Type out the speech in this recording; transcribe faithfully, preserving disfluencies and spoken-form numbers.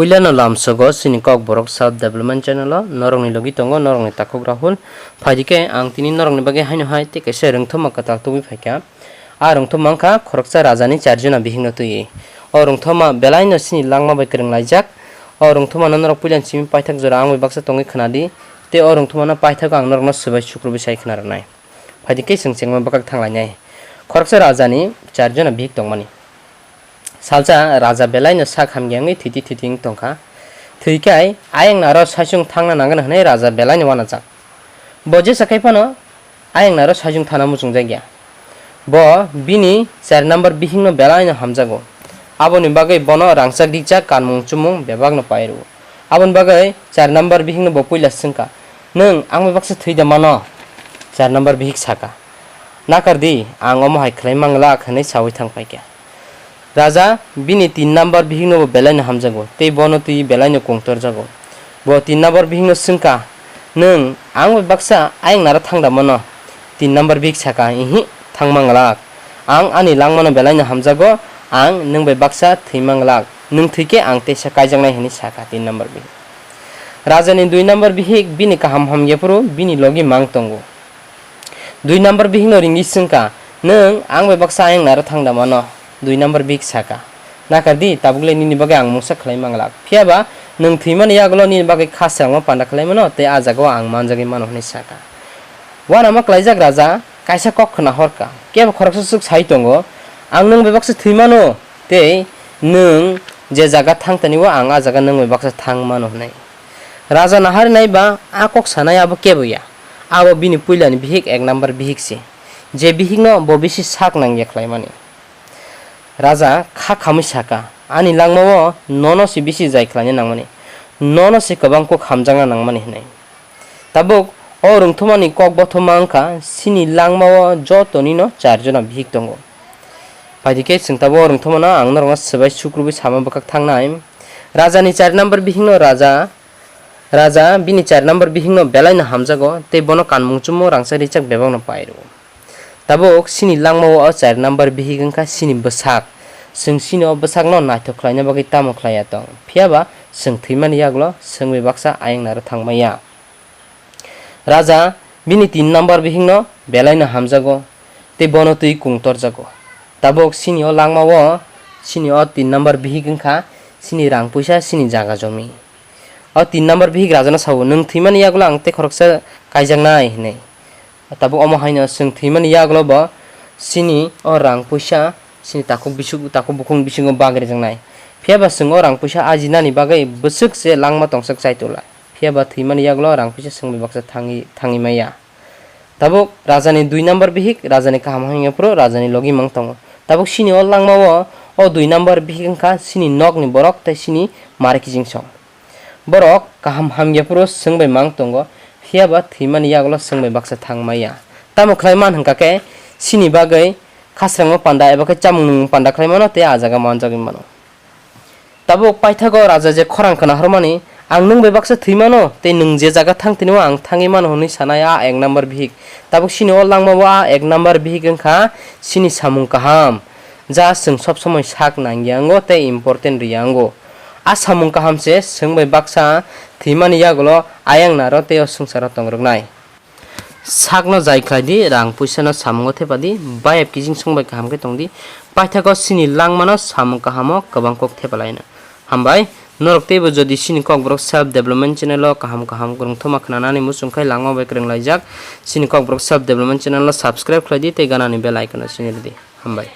Puilano lamsogo chini Kokborok Self Development Channel o norokni logi tongo norokni takhuk Rahul. Phaidi khe ang tini norokni bagwi haino hai tei kaisa rwngthoma kwtal tubui phaikha. A rwngthoma wngkha khoroksa rajani charjona bihikno twiwi. O rwngthoma belaino chini langma bai kwrwnglaijak. O rwngthomano norok puilani simi paithak jora ang bai baksa tongwi khwnadi. Tei o rwngthomano paithago ang norokno swbai sukrubwi sai khna rwnai. Phaidi khe chwng chengma bwkhak thanglainai. Khoroksa rajani charjona bihik tongmani. Salsa raja belaino sak hamgyangwi thwiti thwiti wng tongkha. Thwikhai ayang naro saichung thangna nangani hwnwi raja belaino uanajak. Bo jesa khai phano ayang naro saichung thana muchungjakya. Bo bini char number bihikno belaino hamjago. Aboni bagwi bono rangchak rijak kanmung chumung bebakno pairwo. Aboni bagwi char number bihikno bo puila swngkha, "Nwng ang bai baksa thwi da mano?" Char number bihik saka, "Nakar di, ang omo hai khlai manglak," hwnwi saui thang paikha. Raja bini tin number bihikno bo belaino hamjago, tei bono twi belaino kung torjago. Bo tin number bihikno swngkha, "Nwng ang bai baksa ayang naro thang da mano?" Tin number bihik saka, "Ihi, thang manglak. Ang ani langmano belaino hamjago, ang nwng bai baksa thwi manglak. Nwng thwi khe ang teisa kaijaknai," hwnwi saka tin number bihik. Rajani dui number bihik bini kaham hamya phuru bini logi mang tongo. Dui number bihikno ringwi swngkha, "Nwng ang bai baksa ayang naro thang da mano?" Dui number bihik saka, "Nakar di, tabuk le nini bagwi ang mungsa khlai manglak. Phiya ba nwng thwimani yagulo nini bagwi kha srangma panda khlai mano tei a jagao ang manjagwi mano," hwnwi saka. Uanama klaijak raja kaisa kok khna horkha, kebo khoroksa swk sai tongo, "Ang nwng bai baksa thwi mano tei nwng je jaga thang tani o ang a jaga nwng bai baksa thang mano," hwnwi. Raja nahari nai ba a kok sanai abo kebo ya. Abo bini puilani bihik ek number bihik se. Je bihikno bo bisi sak nangya khlaimani. Raja kha khamwi saka, "Ani langmao nono se bisi jai khlaina nangmani. Nono se kwbang kok hamjakna nangmani," hwnwi. Tabuk o rwngthomani kok bothoma wngkha, sini langmao jotonino char jona bihik tongo. Phaidi khe chwng tabuk o rwngthomano ang norokno swbai sukrubwi sama bwkhak thangnai. Rajani char number bihikno raja, raja bini char number bihikno belaino hamjago tei bono kanmung chumung rangchak rijak bebakno pairwo. Tabuk sini langmao o char number bihik wngkha sini bwsak. Chwng sini o bwsakno naithok khlaina bagwi tamo khlaiya tong? Phiya ba chwng thwimani yagulo chwng bai baksa ayang naro thang manya. Raja bini tin number bihikno belaino hamjago tei bono twi kung torjago. Tabuk sini o langmao sini o tin number bihik wngkha sini rang puisa sini jaga jomi. O tin number bihik rajano sao, "Nwng thwimani yagulo ang tei khoroksa kaijaknai," hwnwi. Tabuk omo haino chwng thwimani yagulo bo sini o rang puisa sini takhuk bisuk, takhuk bukhung bisingo bagri wngnai. Phiya ba chwng o rang puisa ajinani bagwi bwswk se langma tongsak chai tula. Phiya ba thwimani yagulo rang puisa chwng bai baksa thangwi, thangwi maya. Tabuk rajani dui number bihik, rajani kaham hamya phuru rajani logi mang tongo. Tabuk sini o langmao o dui number bihik wngkha sini nokni borok tei sini mari kijingsong. Borok kaham hamya phuru chwng bai mang tongo, phiya ba thwimani yagulo chwng bai baksa thang maya. Tamo khlai man hwnkha khe sini bagwi khasrangma panda eba khe chamung nungmung panda khlai mano tei a jaga manjagwi mano. Tabuk paithago raja je khorang khna hormani, "Ang nwng bai baksa thwi mano tei nwng je jaga thang tini o ang thangwi mano," hwnwi sanai a ek number bihik. Tabuk sini o langmao a ek number bihik wngkha sini samung kaham. Ja chwng sob somoi sak nangya wngo tei important rwya wngo. A samung kaham se chwng bai baksa thwimani yagulo ayang naro tei o swngcharo tong rwknai. Sakno jai khlai di, rang puisa no samungo thepa di, bayap kijing song bai kaham khe tong di, paithago sini langmano samung kahamo kwbang kok thepa laino. Hambai, norok teibo jodi sini Kokborok Self Development Channel o kaham kaham kwrwngthoma khna nani muchung khai langma bai kwrwng laijak, sini Kokborok Self Development Channel no subscribe khlai di tei ganani bell icon no sini rw di. Hambai.